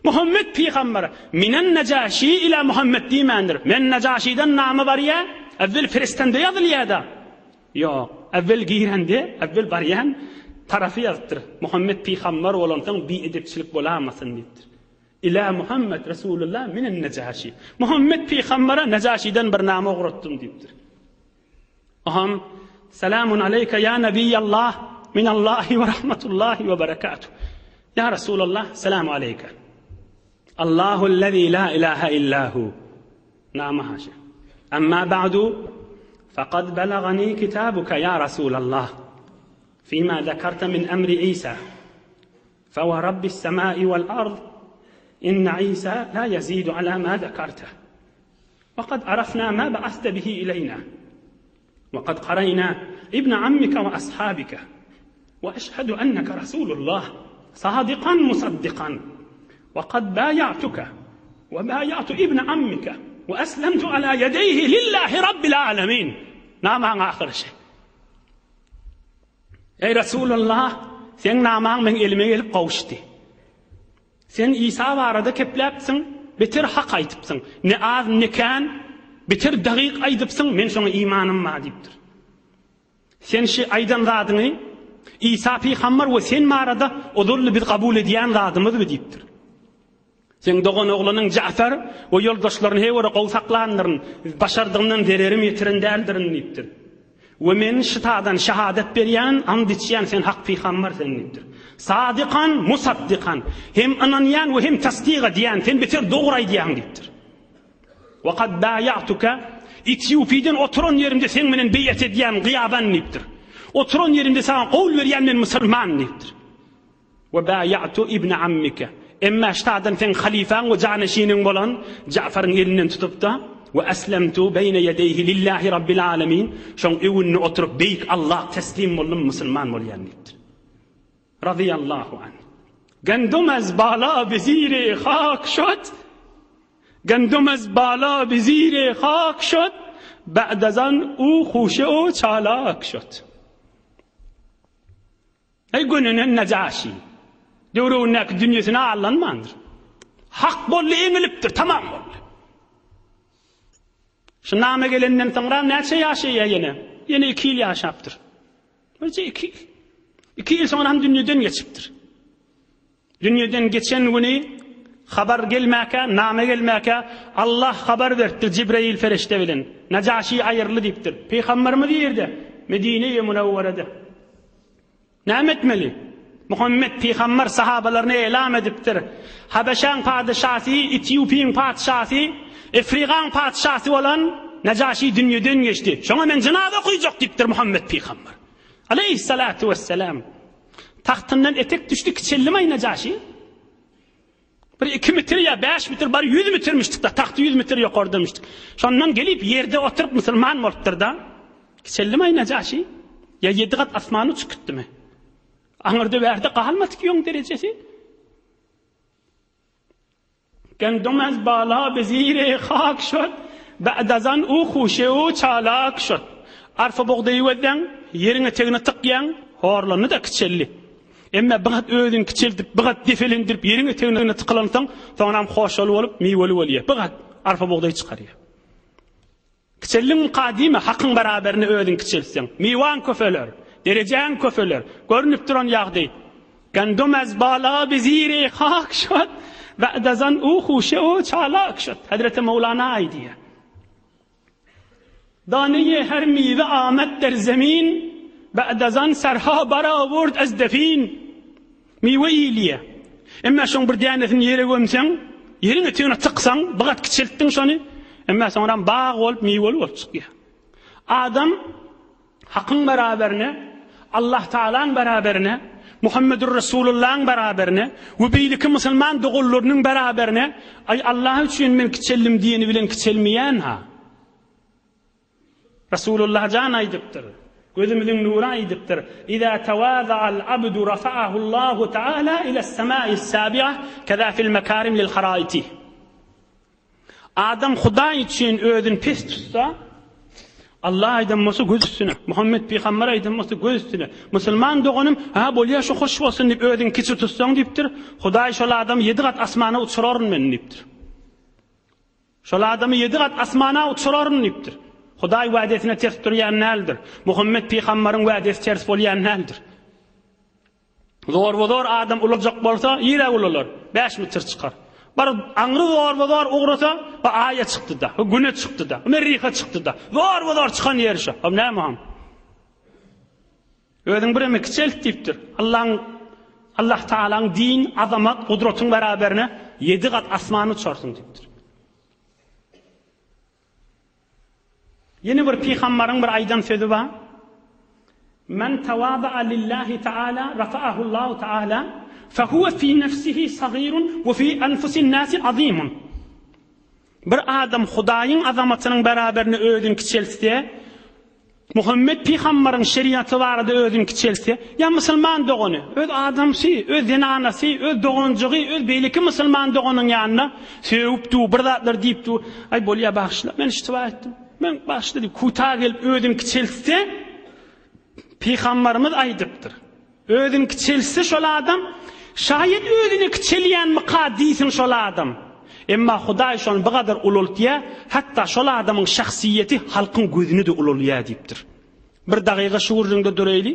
Muhammed pygamber minen Nejaşi ila Muhammed diýmändir. Men Nejaşiden nama barýa, evvel perestende ýazylýa-da. Ýok, evvel girende, evvel barýan tarapy ýazypdyr. Muhammed pygamber bolansoň biedepçilik bolamasyn diýipdir. Ila Muhammed Resulullah minen Nejaşi. Muhammed pygambere Nejaşiden bir nama ugratdym diýipdir. Oham, Selamun aleyke ya Nebiyyallah, minallahi we rahmetullahi we berekatuh. Ya Resulallah, selamu aleyke. Allahu allazi la ilaha illa hu. Nama haşa. Amma ba'du, faqad belagani kitabuka ya Resulallah. Fima zekarta min emri Isa. Fe rabbis semai vel ard, inne Isa la yezidu ala ma zekarte. وقد عرفنا ما بعثت به إلينا وقد قرينا ابن عمك وأصحابك وأشهد أنك رسول الله صادقا مصدقا وقد بايعتك وبايعت ابن عمك وأسلمت على يديه لله رب العالمين نعم آخر شيء Ey Resulallah, seň namaň meň elime gelip gowuşdy. Sen Isa barada kepläpsiň, beter hak aýdypsyň. Ne az, ne kän, beter dagyk aýdypsyň, men şoňa imanym bar diýipdir. Sen şi aýdan zadyňy Isa pygamber we sen barada ozal biz kabul edýän zadymyzmy diýipdir. Seň doganoglanyň Ja'far we ýoldaşlaryny heý-göre gowy saklandyryn, başardygymdan zererim ýetiren däldirin diýipdir. We men şytadan şahadat berýän, and içýän, sen hak pygamber sen diýipdir. Sadykan, musaddykan, hem ynanýan we hem tasdyk edýän, sen beter dogry aýdýaň diýipdir. Wa kad baýa'tuka, Etiopiden oturan ýerimde seň bilen beýat edýän gyýaban diýipdir. Oturan ýerimde saňa gol berýän men musulman diýipdir. We baýa'tu ibne ammike. Emma ştadan seň halyfaň we janyşiniň bolan Ja'faryň elinden tutup-da, we eslemtu beýne ýedeýhi lillahi rabbil alemin, şoň öňünde oturyp beýik Alla teslim boldum, musulman bolýan diýipdir. Razyýallahu anh. Gandum az bala bi ziri hak şod, Gandum az bala bi ziri hak şod, ba'd az an u huşe u çalak şod. Eý gönenen Nejaşi! Döwregindäki dünýesine aldanmandyr. Hak boldy, eňilipdir, tamam boldy. Şu name gelenden soňra näçe ýaşaýar ýene? Ýene iki ýyl ýaşapdyr. Birje iki ýyl. Iki ýyl soňra hem dünýeden geçipdir. Dünýeden geçen güni habar gelmäkä, name gelmäkä, Allah habar beripdir Jibreýil perişde bilen. Nejaşi aýyrly diýipdir. Pygamberimiz ýerde, Medine-i Münewwerede. Näme etmeli? Muhammet pygamber sahabalaryna elam edipdir. Habeşäň padyşasy, Etiopiýiň patyşasy, Efrigaň patyşasy bolan Nejaşi dünýeden geçdi. Şoňa men jynaza okyjak diýipdir Muhammet pygamber. Aleýhissalatu wesselam. Tagtyndan etek düşdi kiçeldimaý Nejaşi. Bir iki metr ýa bäş metr bar ýüz metrmişdik-da, tagty ýüz metr ýokardamişdik. Şondan gelip ýerde oturyp musulman bolupdyr-da. Kiçeldimaý Nejaşi? Ýa ýedi gat asmana uçup gitdimi? Aňyrda bärde galmady ki oň derejesi. Gandum az bala be zire hak şod, ba'd azan u huşe u çalak şod. Arpa bugdaýy gözläň, ýeriň etegine tykýaň, horlandy-da kiçeldi. Emme bir gat özüni kiçeldip, bir gat depelendirip ýeriň etegine tykylansoň, soňram hoşaly bolup, miweli bolýar. Bir gat arpa bugdaý çykarýar. Kiçeldiňmika diýme, Hakyň beraberinde özüňi kiçeltseň, miwaň köpeler, derejäň köpeler, görnüp duran ýagdaý. Gandum az bala bi ziri hak şod, ba'dazan u huşe u çalak şod. Hezreti Mowlana aýdýar. Daneýe her miwe amet der zemin, ba'dazan serha barawurd az defin. Miwe iýilýär. Emma şoň bir dänesini ýere gömseň, ýeriň etegine tyksaň, bir gat kiçeltdiň şony, emma soňram bag bolup, miweli bolup çykýar. Adam Hakyň beraberine, Allah Tagalaň beraberine, Muhammedur Resulullahyň beraberine we beýleki musulman doganlarynyň beraberine, Aý, Allah üçin men kiçeldim diýeni bilen kiçelmeýän-ha. Resulullah jan aýdypdyr, Gözümiziň nury aýdypdyr, Iza tawaza'al abdu rafa'ahullahu ta'ala iles-sema'is sabi'a keza fil mekarim lil haraiti. Adam Hudaý üçin özüni pes tutsa, Allah aýdan bolsa göz üstüne, Muhammet pygamber aýdan bolsa göz üstüne. Musulman doganym, ha bolýa şu hoş bolsun diýip özüňi kiçi tutsaň diýipdir. Hudaý şol adamy ýedi gat asmana uçuraryn men diýipdir. Şol adamy ýedi gat asmana uçuraryn diýipdir. Hudaý wädesine ters durýan däldir. Muhammet pygambaryň wädesi ters bolýan däldir. Zorba-zor adam ulaljak bolsa, nirä ulalar? Bäş metr çykar. Bir aňry zorba-zor ugrasa, bu Aýa çykdy-da, bu Güne çykdy-da, bu Merrihe çykdy-da. Zorba-zor çykan ýeri şo. Hop näme oň? Özüň bireme kiçelt diýipdir. Allaň Allah Tagalaň din, azamat, gudratyň beraberine ýedi gat asmana uçarsyň diýipdir. Ýene bir pygambaryň bir aýdan sözi bar. Men tawadaa lillahi taala rafa'ahu Allahu taala fehuve fi nefsihi sagirun we fi anfusin nasi azimun. Bir adam Hudaýyň azamatynyň beraberine özüni kiçeltse, Muhammet pygambaryň şeriaty barada özüni kiçeltse, ýa musulman dogany, öz adamsy, öz zenanasy, öz doganjygy, öz beýleki musulman doganyň ýanynda sögüp dur, bir zatlar diýip dur, aý bolýa bagyşla, men iştiba etdim, men bagyşla diýip kuta gelip özüni kiçeltse, pygambarymyz aýdypdyr. Özüni kiçeltse şol adam, şaýat özüni kiçelýänmika diýsin şol adam. Emma Hudaý şony bu gadar ulaltýar, hatda şol adamyň şahsyýeti halkyň gözüne-de ulalýar diýipdir. Bir dagyga şu gürrüňde duraýly.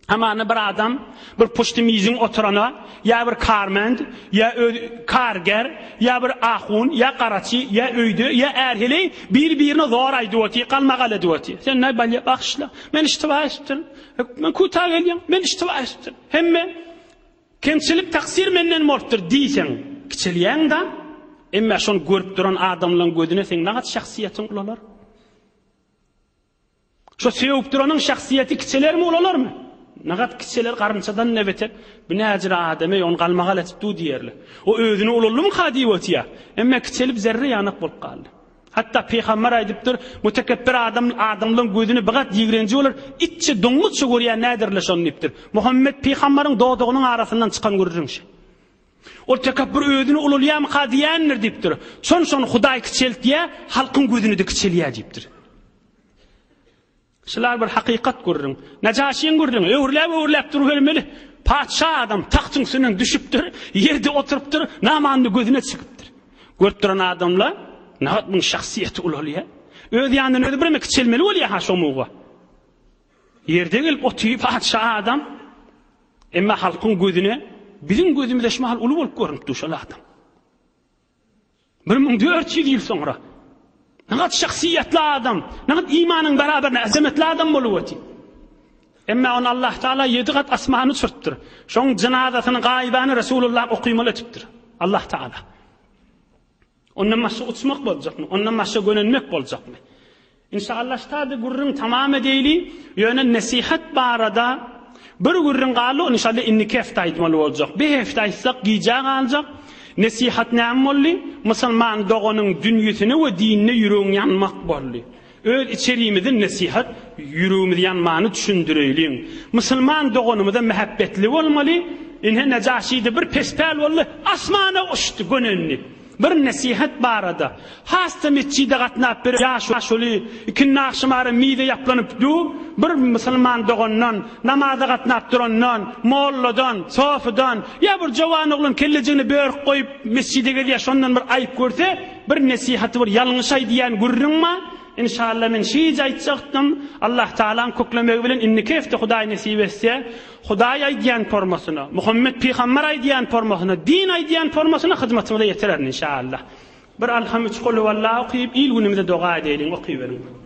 Hamana bir adam bir puşty miziň oturana, ýa bir karmend, ýa öz karger, ýa bir ahun, ýa garaçy, ýa öýde, ýa är-heleý bir-birine zor aýdyp otyr, galmagal edip otyr. Sen näme bolýar, bagyşla, men iştiba etdim. Men kuta gelýän, men iştiba etdim. Hemme kemçilik taksir menden bolupdyr diýseň, kiçelýäň-da. Emma şony görüp duran adamlaryň gözüne seň nagat şahsyýetiň ulalar. Şo sögüp duranyň şahsyýeti kiçelermi, ulalarmy? Nagat kiçeler garynçadan ne beter. Bu näjire adam eý, ony galmagal etip dur diýerler. O özüni ulaldymyka diýip otýar. Emma kiçelip zerre ýanak bolup galdy. Hatda pygamber aýdypdyr, Mutekepbir adam adamlaryň gözüne bir gat ýigrenji bolar, itçe, doňuzça görýän nädirle şony diýipdir. Muhammet pygambaryň dodagynyň arasyndan çykan gürrüň şi. Ol tekepbir özüni ulalýarmyka diýendir diýipdir. Şon şony Hudaý kiçeltýär, halkyň gözüne-de kiçelýär diýipdir. Şular bir hakykat gürrüň. Najaşyň gürrüňi, öwrüläp-öwrüläp durubermeli. Patyşa adam tagtyň üstünden düşüpdir, ýerde oturypdyr, namanyny gözüne çekipdir. Görüp duran adamlar, nagat muň şahsyýeti ulalýar. Öz ýanyndan özi bireme kiçelmeli bolýar ha şo muga. Ýerde gelip otyr patyşa adam. Emma halkyň gözüne, biziň gözümize şu mahal uly bolup görünip dur şol adam. 1400 ýyl soňra nagat şahsyýetli adam, nagat imanyň beraberine azametli adam bolup otyr. Emma ony Allah Taala ýedi gat asmana uçurypdyr. Şoň jynazasyny gaýybana Resulullah okymaly etipdir. Allah Taala. Ondan başga uçmak boljakmy? Ondan başga gönenmek boljakmy? Inşallah ştada gürrüň tamam edeýli. Ýöne nesihat barada bir gürrüň galdy, ony inşallah indiki hepde aýtmaly boljak. Bir hepde aýtsak gijä galjak. Nesihat näme boldy? Musulman doganyň dünýesine we dinine ýüregiň ýanmak boldy. Öz içerimizi nesihat, ýüregimiz ýanmany düşündireýliň. Musulman doganymyza mähebbetli bolmaly. Ine Nejaşide bir pespäl boldy, asmana uçdy, gönendi. Bir nesihat barada. Has-da metjide gatnap bir ýaşuly ikindi agşamara mize ýaplanyp du, bir musulman dogandan, namaza gatnap durandan, molladan, sofydan, ýa bir jowan oglan kellejigine börük goýup metjide gelýär şondan bir aýyp görse, Bir nesihaty bir ýalňyş aýdýan gürrüň bar. Inşallah men şeýje aýtjakdym. Allah Tagalaň köklemegi bilen indiki hepde Hudaý nesip etse, Hudaý aýdýan formasyna, Muhammet pygamber aýdýan formasyna, din aýdýan formasyna hyzmatyňyza ýetirerin inşallah. Bir Alham üç Kulhuwallah okyp il günümize doga edeýliň okyberiň.